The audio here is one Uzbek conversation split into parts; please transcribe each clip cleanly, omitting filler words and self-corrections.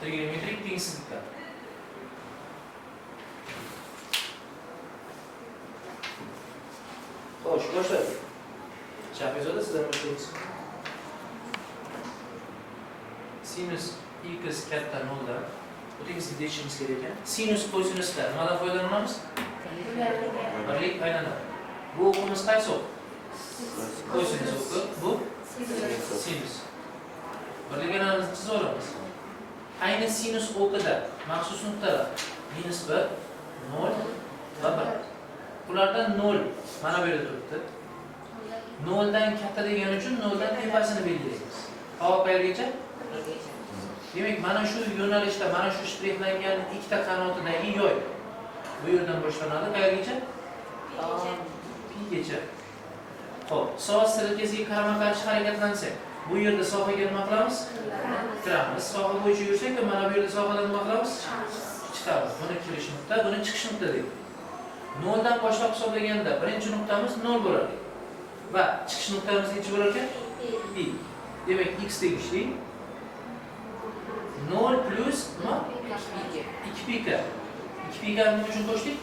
Trigonometrik tengsizliklar. Xo'sh, boshladik. Shahrizoda, sizdan boshlaymiz. Sinus x katta 0 dan bu tengsizlikni yechishimiz kerak ekan. Sinus, kosinuslar nimadan foydalanamiz? Birlik aylanadi. Bu o'qimiz qaysi o'q? Kosinus o'qi, bu sinus. Birlik aylanamizni chizib olamiz. Ayni sinus o'qida maxsus nuqtalar -1, 0 va 1. Ulardan 0 mana bu yerda turibdi. 0 dan katta degani uchun 0 dan tepasini belgilaymiz. Havo qayergacha? Demak, mana shu yo'nalishda, mana shu shtrixlangan ikkita qanotidagi yoy bu yerdan boshlanadi, qayergacha? Pi gacha. Xo'p, soat strelkasiga qarama-qarshi harakatlansak, bu yerda sohaga nima qilamiz? Kiramiz. Soha bo'yicha yursak, mana bu yerda sohadan nima qilamiz? Chiqamiz. Buni kirish nuqta, buni chiqish nuqta deydi. 0 dan boshlab hisoblaganda birinchi nuqtamiz 0 bo'ladi. Va chiqish nuqtamiz necha bo'lar ekan? Pi. Demak, x tegishli 0 plus nima? 2 pi k. 2 pi k nima uchun qo'shdik?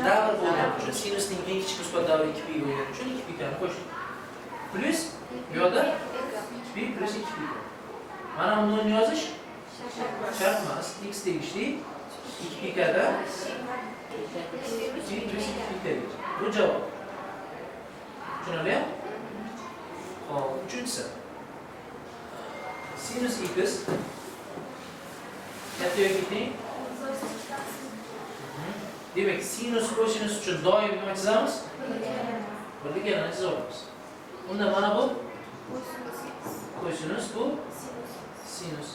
Davr bo'lgani uchun. Sinusning eng kichik musbat davri 2 pi bo'lgani uchun 2 pi k ni qo'shdik. Plus bu yoqda 2 pi plus 2 pi k. Mana bu 0 ni yozish shart emas. X tegishli 2 pi k dan pi plus 2 pi k gacha. Bu javob. Tushunarlimi? Xo'p, uchinchisi. Sinus x katta yoki teng. Demak, sinus kosinus uchun doim nima chizamiz? Birlik aylanani chizib olamiz. Unda mana bu kosinus, bu sinus.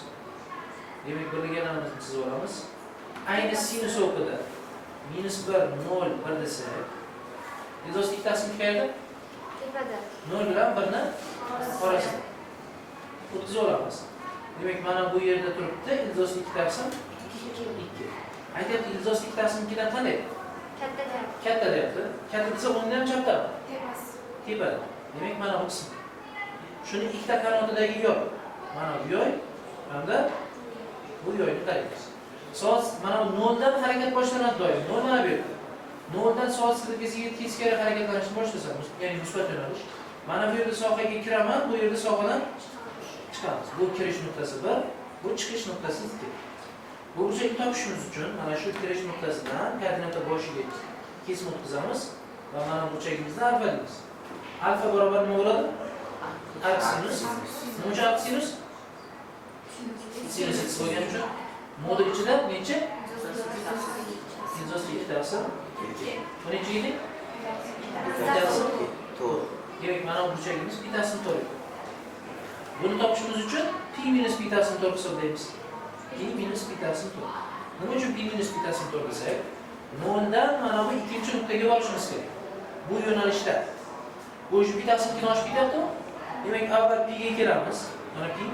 Demak, birlik aylanamizni chizib olamiz. Ayni sinus o'qida -1, 0, 1 desak, ildoslik taqsim qayerda? Tepada. 0 bilan 1 ni orasida. O'tkazib olamiz. Demak, mana bu yerda turibdi ildoslik taqsim 2. Aytyapti, ildoslik taqsim 2 dan qanday? Katta deyapti. Katta deyapti. Katta desa o'ngdan ham chapdami? Tepasi. Tepada. Demak, mana bu qism. Shuni ikkita qanotidagi yoy. Mana bu yoy hamda bu yoyni qaraymiz. Soat mana bu 0 dan harakat boshlanadi doim. 0 mana bu yerda. 0 dan soat strelkasiga teskari harakatlanishni boshlasam, ya'ni musbat yo'nalish. Mana bu yerda sohaga kiraman, bu yerda sohadan chiqamiz. Bu kirish nuqtasi 1, bu chiqish nuqtasi 2. Bu burchakni topishimiz uchun mana shu kirish nuqtasidan koordinata boshiga kesib o'tkazamiz va mana burchagimizni alfa deymiz. Alfa barobar nima bo'ladi? Arc sinus. Nima uchun arc sinus? Sinus x bo'lgani uchun. Modul ichida necha? Ildoslik 2 taqsim 2. Bu necha edi? Taqsim 4. Demak, mana bu burchagimiz pi taqsim 4. Buni topishimiz uchun pi minus pi taqsim 4 hisoblaymiz. Pi minus pi taqsim 4. Nima uchun pi minus pi taqsim 4 desak, 0 dan mana bu ikkinchi nuqtaga borishimiz kerak. Bu yo'nalishda. Bu shu pi taqsim 2 oshib ketyaptimi? Demak, avval pi ga kelamiz. Mana pi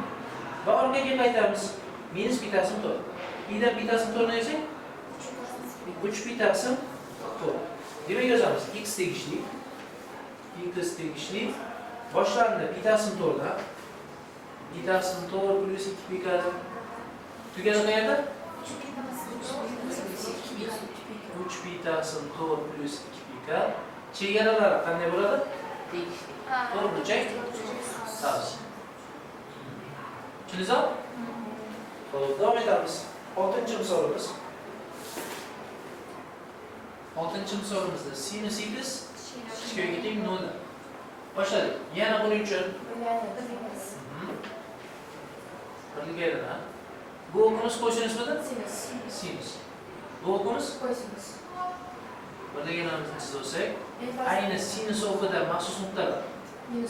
va orqaga qaytamiz. Minus pi taqsim 4. Pi dan pi taqsim 4 ni yozsak, 3 pi taqsim 4. Demak, yozamiz x tegishli, x tegishli boshlandi pi taqsim 4 dan. Pi taqsim 4 plus 2 pi k dan. Tugadi qayerda? 3 pi taqsim 4 plus 2 pi k. Chegaralari qanday bo'ladi? To'rt burchak sabz. Tushundingizmi? Xo'p, davom etamiz. 6-misolimiz. 6-misolimizda sinus x kichik yoki teng 0 dan. Boshladik. Yana buning uchun birlik aylanadi. Bu o'qimiz kosinusmidi? Sinus. Bu o'qimiz birlik aylanamizni chizib olsak, ayni sinus o'qida maxsus nuqtalar. -1, 0,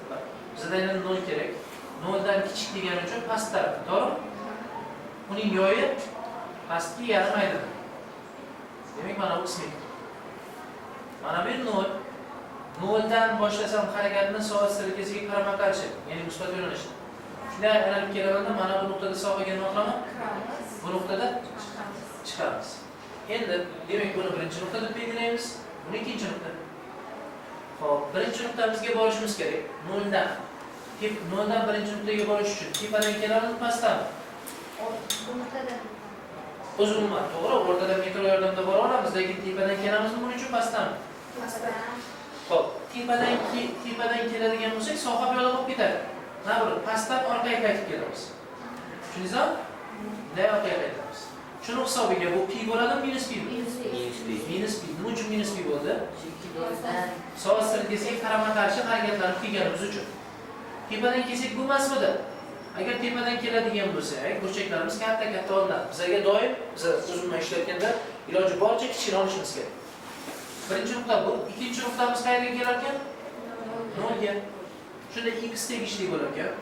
1. Bizda aynan 0 kerak. 0 dan kichik degani uchun past tarafi, to'g'rimi? Uning yoyi pastki yarim aylanadi. Demak, mana bu qismi. Mana bu 0. 0 dan boshlasam harakatni soat strelkasiga qarama-qarshi, ya'ni musbat yo'nalishda. Shunday aylanib kelamanda mana bu nuqtada sohaga nima qilaman? Kiramiz. Bu nuqtada Chiqamiz. chiqamiz. Endi demak buni birinchi nuqta deb belgilaymiz, buni ikkinchi nuqta. Xo'p, birinchi nuqtamizga borishimiz kerak. 0 dan. Noldan birinchi nuqtaga borish uchun tepadan kelamizmi, pastdan? O'rtadan. O'zi umuman to'g'ri, o'rtadan metro yordamida bora olamiz, lekin tepadan kelamizmi buning uchun, pastdanmi? Pastdan. Xo'p, tepadan keladigan bo'lsak, soha piyoda bo'lib ketadi. Nabir, pastdan orqaga qaytib kelamiz. Tushundingizmi? Bunday orqaga qaytamiz. Shuni hisobiga bu pi bo'ladimi, minus pi? Minus pi. Minus pi. Nima uchun minus pi bo'ldi? Chunki noldan Soat strelkasiga qarama-qarshi harakatlanib kelganimiz uchun. Tepadan kelsak bo'lmasmidi? Agar tepadan keladigan bo'lsak, burchaklarimiz katta-katta olinadi. Bizlarga doim, biz o'zimiz ishlatganda iloji boricha kichkina olishimiz kerak. Birinchi nuqta bu. Ikkinchi nuqtamiz qayerga kelar ekan? Nolga. Shunda x tegishli bo'lar ekan.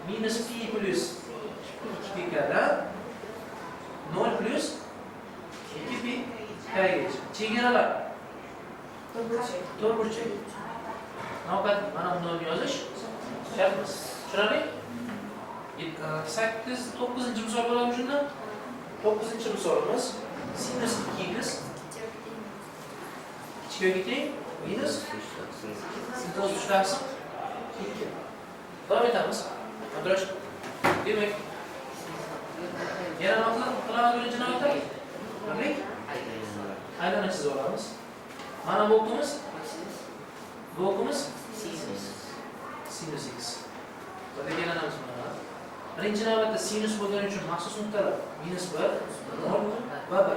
Minus pi plus 2 pi dan 0 plus 2 pi kgacha. Chegaralar to'rt burchak. Navbat mana buni yozish shart emas. Tushunarli? 8, 9 misol bo'ladi shunda. 9 misolimiz sinus 2x kichik yoki teng minus 3 taqsim 2. Davom etamiz. Abdurash. Demak, yana nima qilamiz birinchi navbatda? Birlik aylana chizib olamiz. Mana bu o'qimiz, bu o'qimiz sinus x. Birga aylanamiz mana. Birinchi navbatda sinus bo'lgani uchun maxsus nuqtalar minus 1, 0 va 1.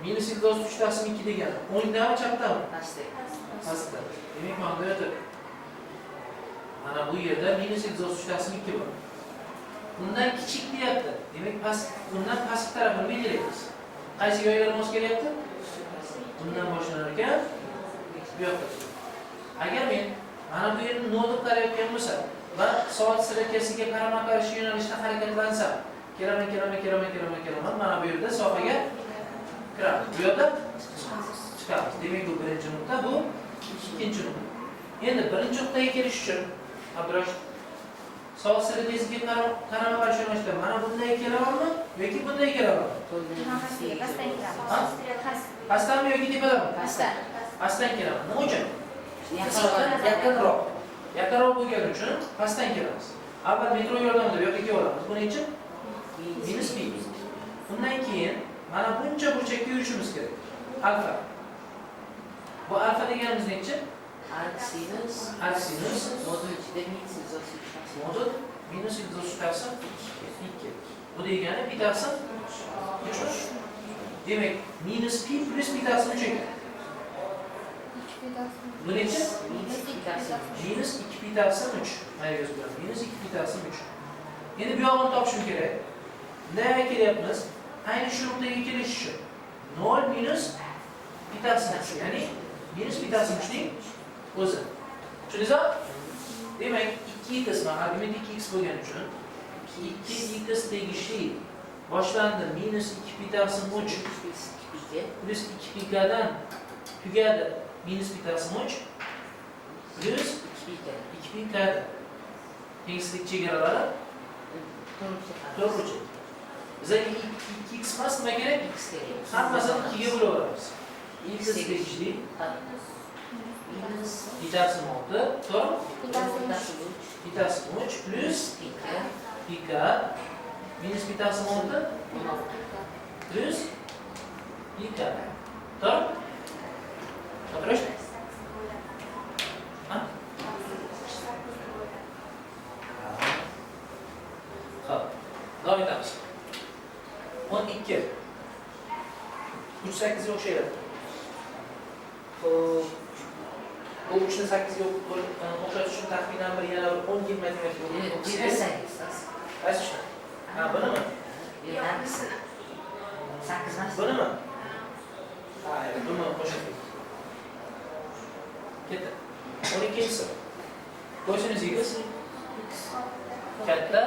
Minus 3 taqsim 2 degani o'ngdami, chapdami? Pastda. Pastda. Demak, mana bu yerda mana bu yerda minus 3 taqsim 2 bor. Bundan kichik deyapti. Demak, past, bundan pastki tarafini belgilaymiz. Qaysi yoylar mos kelyapti? Bundan boshlanar ekan, bu yoqqa. Agar men mana bu yerni 0 deb qarayotgan bo'lsam va soat strelkasiga qarama-qarshi yo'nalishda harakatlansam, kelaman, kelaman, kelaman, kelaman, kelaman, mana bu yerda sohaga kiramiz. Bu yerda chiqamiz. Demak, bu birinchi nuqta, bu ikkinchi nuqta. Endi birinchi nuqtaga kelish uchun Abdurashid soat strelkasiga qarama-qarshi yo'nalishda mana bunday kelamanmi yoki bunday kelamanmi? Pastdan kelamiz. Pastdanmi yoki tepadanmi? Pastdan. Pastdan kelaman. Nima uchun? Yaqinroq. Yaqinroq bo'lgani uchun pastdan kelamiz. Avval metro yordamida bu yoqqa kelamiz. Buning uchun minus pi. Undan keyin mana buncha burchakka yurishimiz kerak. Alfa. Bu alfa deganimiz nechi? Arc sinus. Arc sinus Modul ichida minus 133 taqsim. Modul minus 133 taqsim 2. Bu degani pi taqsim 3. Demak, minus pi plus pi taqsim 3 ekan. Bu nechi? Minus 2 taqsim. Minus 2 pi taqsim 3. Qayerga yozib qo'yaman? Minus 2 pi taqsim 3. Endi bu yog'ini topishim kerak. Nima kelyapmiz? Ayni shu nuqtaga kelish uchun 0 minus pi taqsim 3, ya'ni minus pi taqsim 3 ning o'zi. Tushundingizmi? Demak, 2x mana argument 2x bo'lgani uchun 2x tegishli boshlandi minus 2 pi taqsim 3 Plus 2 pi plus 2 pi dan tugadi minus pi taqsim 3 plus 2 pi 2 pi k. Tengsizlik chegaralari to'rt burchak. Bizga 2x emas, nima kerak? X kerak. Hammasini 2 ga bo'lib olamiz. X tegishli Minus pi taqsim 6, to'g'rimi? Pi taqsim Pi taqsim 3 plus pi k pi k minus pi taqsim 6 plus pi k. To'g'rimi? To'g'ri? Ha? Xo'p, davom etamiz. 12. 3 8 ga o'xshaydi. Xo'p, bu 3 ni 8 ga o'xshatish uchun taxminan bir yana bir 10 yil matematika o'qisangiz. Qaysi uchni? Ha, bunimi? Sakkiz emas. Bunimi? Ha, buni qo'shib. Ketdi. 12-si. Kosinus x katta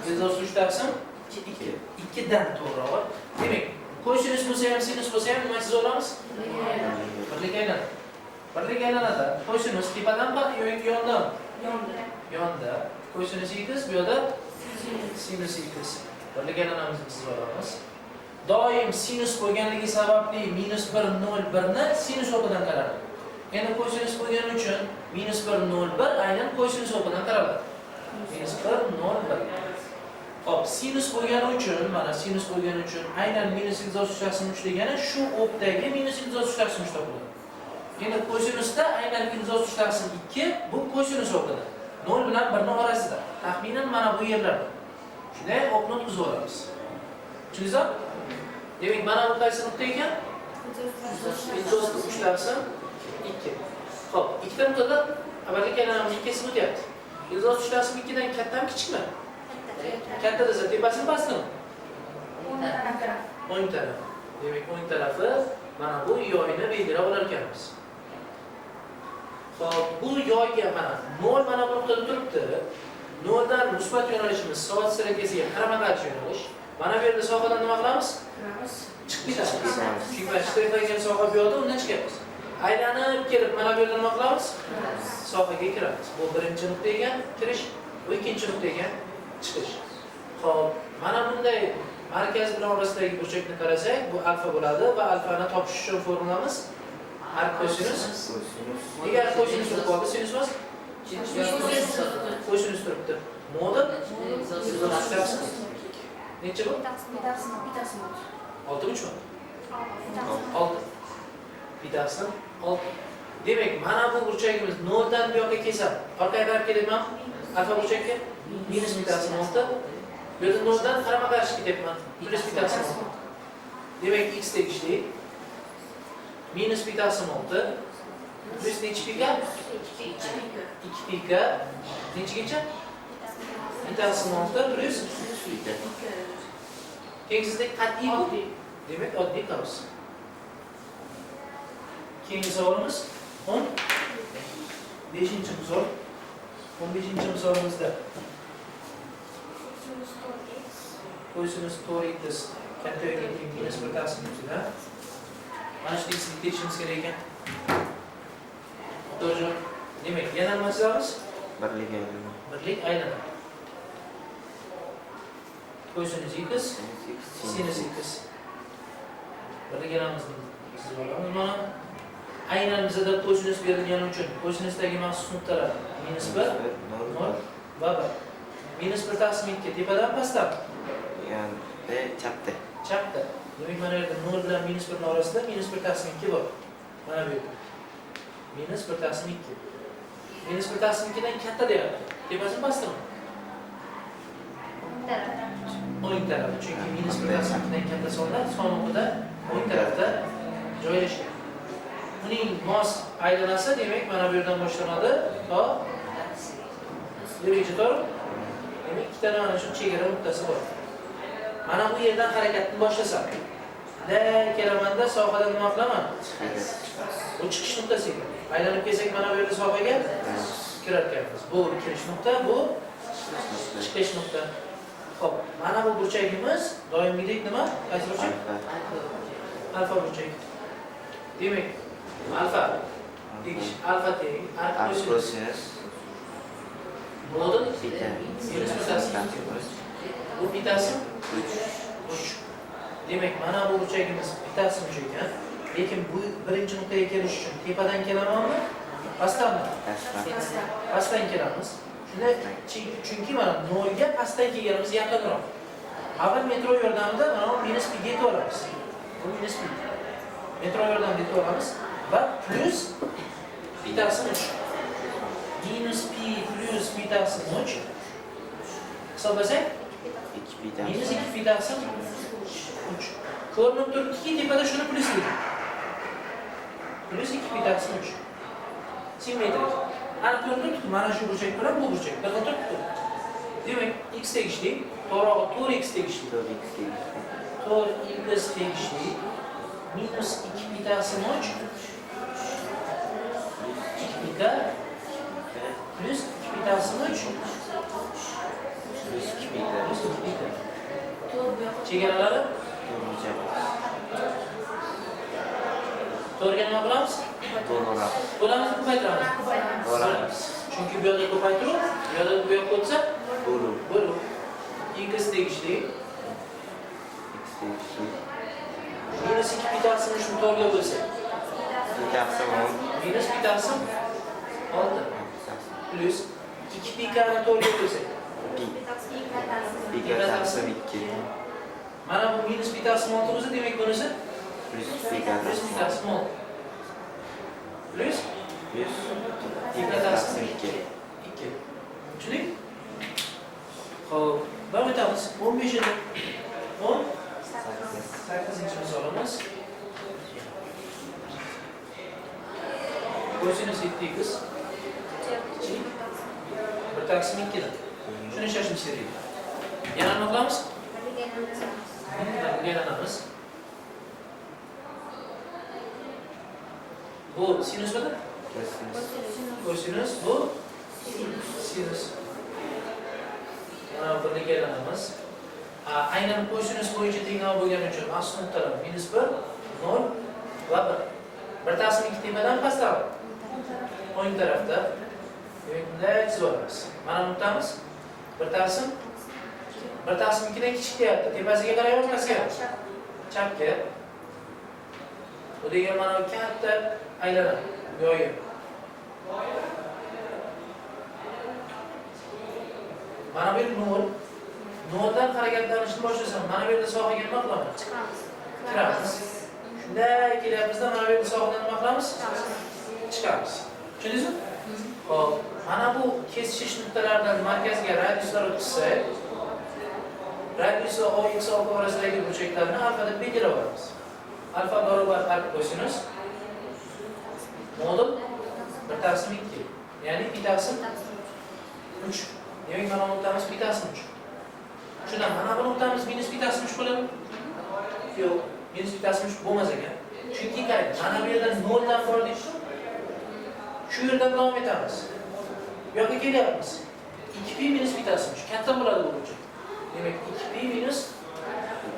133 taqsim 2. 2 dan to'g'rirog'i. Demak, kosinus bo'lsa ham, sinus bo'lsa ham nima chiza olamiz? Birlik aylanadi. Birlik aylanadi. Kosinus tepadanmi yoki yondan? Yonda. Yonda. Kosinus x bu yerda sinus x. Birlik aylanamizni chizib olamiz. Doim sinus bo'lganligi sababli minus 1 0 1 ni sinus o'qidan qaradi. Endi kosinus bo'lgani uchun minus 1 0 1 aynan kosinus o'qidan qaraladi. Minus 1 0 1. Xo'p, sinus bo'lgani uchun, mana sinus bo'lgani uchun aynan minus 33.3 degani shu o'qdagi minus 33.3 topiladi. Endi kosinusda aynan minus 33.2 bu kosinus o'qida. 0 bilan 1 ning orasida. Taxminan mana bu yerlarda. Shunday o'qni o'tkazib olamiz. Tushundingizmi? Demak, mana bu qaysi nuqta ekan? 33.2. Xo'p, ikkita nuqtada avvalgi aylanamiz kesib o'tyapti. 33.2 dan kattami, kichikmi? Katta desa tepasini pastimi? O'ng taraf. Demak, o'ng tarafi mana bu yoyni belgilab olar ekanmiz. Xo'p, bu yoyga mana 0 mana bu nuqtada turibdi. 0 dan musbat yo'nalishimiz soat strelkasiga qarama-qarshi yo'nalish. Mana bu yerda sohadan nima qilamiz? Chiqib ketamiz. Chunki mana shtrixlangan soha bu yoqda, undan chiqamiz. Aylanib kelib mana bu yerda nima qilamiz? Sohaga kiramiz. Bu birinchi nuqta ekan, kirish, bu ikkinchi nuqta ekan, chiqish. Xo'p, mana bunday markaz bilan orasidagi burchakni qarasak, bu alfa bo'ladi va alfani topish uchun formulamiz ark kosinus. Nega ark kosinus turib qoldi? Sinus emas? Kosinus turibdi. Modul 133.2. Necha bu? 6 3 mi? 6. Bitasi 6. Demak, mana bu burchagimiz 0 dan bu yoqqa kelsam, orqaga qarab kelyapman. Alfa burchakka minus bitasi 6. Bu yerda 0 dan qarama-qarshi ketyapman. Plyus bitasi 6. Demak, x tegishli minus bitasi 6 plyus necha pika? 2 pika. Nechagacha? Bitasi 6 plyus tengsizlik qat'iy bu. Demak, oddiy qavs. Keyingi savolimiz 15-misol. 15-misolimizda kosinus 4x katta yoki teng minus 1 taqsim 3dan mana shu tengsizlikni yechishimiz kerak ekan. To'g'ri. Demak, yana nima chizamiz? Birlik aylanma. Birlik aylanma. Kosinus x, sinus x. Birlik aylanmamizni chizib olamiz mana. Aynan bizda kosinus berilgani uchun kosinusdagi maxsus nuqtalar minus 1, 0 va 1. Minus 1 taqsim 2 tepadan pastdan? Ya'ni chapda. Chapda. Demak, mana yerda 0 bilan minus 1 ning orasida minus 1 taqsim 2 bor. Mana bu yerda. Minus 1 taqsim 2. Minus 1 taqsim 2 dan katta deyapti. Tepasini pastmi? O'ng tarafi. Chunki minus 1 taqsim 2 dan katta sonlar son o'qida o'ng tarafda joylashgan. Uning mos aylanasi demak mana bu yerdan boshlanadi to bu yergacha, to'g'rimi? Demak, ikkita mana shu chegara nuqtasi bor. Mana bu yerdan harakatni boshlasam, kelamanda sohadan nima qilaman? Bu chiqish nuqtasi ekan. Aylanib kelsak mana bu yerda sohaga kirar ekanmiz. Bu kirish nuqta, bu chiqish nuqta. Xo'p, mana bu burchagimiz doimgidek nima? Qaysi burchak? Alfa burchak. Demak, alfa tegish alfa teng ark kosinus modul minus 1 Bu bitasi 3. Demak, mana bu burchagimiz bitasi 3 ekan. Lekin bu birinchi nuqtaga kelish uchun tepadan kelamanmi? Pastdanmi? Pastdan kelamiz. Shunda chunki mana 0 ga pastdan kelganimiz yaqinroq. Avval metro yordamida mana bu minus pi ga yetib olamiz. Bu minus pi. Metro yordamida yetib olamiz va plyus pi taqsim 3. Minus pi plyus pi taqsim 3. Hisoblasak minus 2 pi taqsim 3. Ko'rinib turibdiki, tepada shuni plyuslaydi. Plyus 2 pi taqsim 3. Simmetrik. Ana ko'rinib turibdi, mana shu burchak bilan bu burchak bir xil turibdi. Demak, x tegishli, to'g'rog'i 4x tegishli. 4x tegishli minus 2 pi taqsim 3 2 pi k plyus 2 pi taqsim 3 plus 2 pi k. Chegaralari to'rtga nima qilamiz? Bo'lamiz, ko'paytiramiz. Bo'lamiz. Chunki bu yoqda ko'paytiruv, bu yoqda bu yoqqa o'tsa bo'luv. Bo'luv. X tegishli. X tegishli. Minus 2 pi taqsim 3 ni to'rtga bo'lsak. Pi taqsim 10. Minus pi taqsim 6 plus 2 pi kni 4 ga qo'ysak. Pi. Pi Pi taqsim 2. Mana bu minus pi taqsim 6 bo'lsa, demak bunisi Plus pi plus pi taqsim taqsim 6. Plus Plus pi pi taqsim taqsim 2. 2. Tushundingmi? Xo'p, davom etamiz. 15 edi. 10 8. 8-misolimiz. Kosinus 7x 1 taqsim 2 dan. Shuni ishlashimiz kerak edi. Yana nima qilamiz? Birga aylanamiz. Bu sinusmidi? Kosinus. Kosinus bu sinus. Mana birga aylanamiz. Aynan kosinus bo'yicha tenglama bo'lgani uchun asl nuqtalar minus 1, 0 va 1. 1 taqsim 2 tepadan pastdan. O'ng tarafda. Demak, bunday chizib olamiz. Mana nuqtamiz 1 taqsim 1 taqsim 2 dan kichik deyapti. Tepasiga qaraymi, pastga? Chapga. Bu degan mana bu katta aylana yoyi. Mana bu yer 0. 0dan harakatlanishni boshlasam, mana bu yerda sohaga nima qilaman? Chiqamiz. Kiramiz. Shunday kelyapmizda, mana bu yerda sohadan nima qilamiz? Chiqamiz. Tushundingizmi? Xo'p, mana bu kesishish nuqtalaridan markazga radiuslar o'tkazsak, radiusi OX OK orasidagi burchaklarni alfa deb belgilab olamiz. Alfa barobar ark kosinus modul 1 taqsim 2, ya'ni pi taqsim 3. Demak, mana bu nuqtamiz pi taqsim 3. Shundan mana bu nuqtamiz minus pi taqsim 3 bo'ladimi? Yo'q, minus pi taqsim 3 bo'lmas ekan. Chunki qarang, mana bu yerdan 0 dan bordik. Shu yerdan davom etamiz. Bu yoqqa kelyapmiz. 2 pi minus pi taqsim 3 katta bo'ladi bu burchak. Demak, 2 pi minus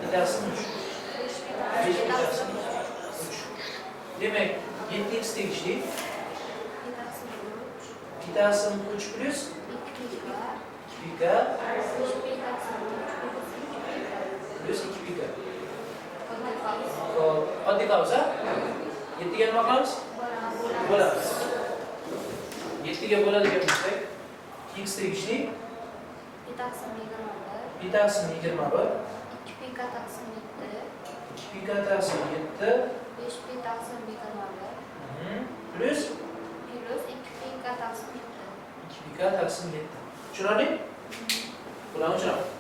pi taqsim 3. 5 pi taqsim 3. Demak, 7x tegishli pi taqsim 3 plus 2 pi k plus 2 pi k. Xo'p, oddiy qavs, ha? 7 ga nima qilamiz? Bo'lamiz. 7 ga bo'ladigan bo'lsak, x tegishli Pi taqsim 21. pi taqsim 21, 2 pi k taqsim 7. 2 pi k taqsim 7 5 pi taqsim 21. Plus Plus 2 pi k taqsim 7. 2 pi k taqsim 7. Tushunarli? Bularni tushunamiz.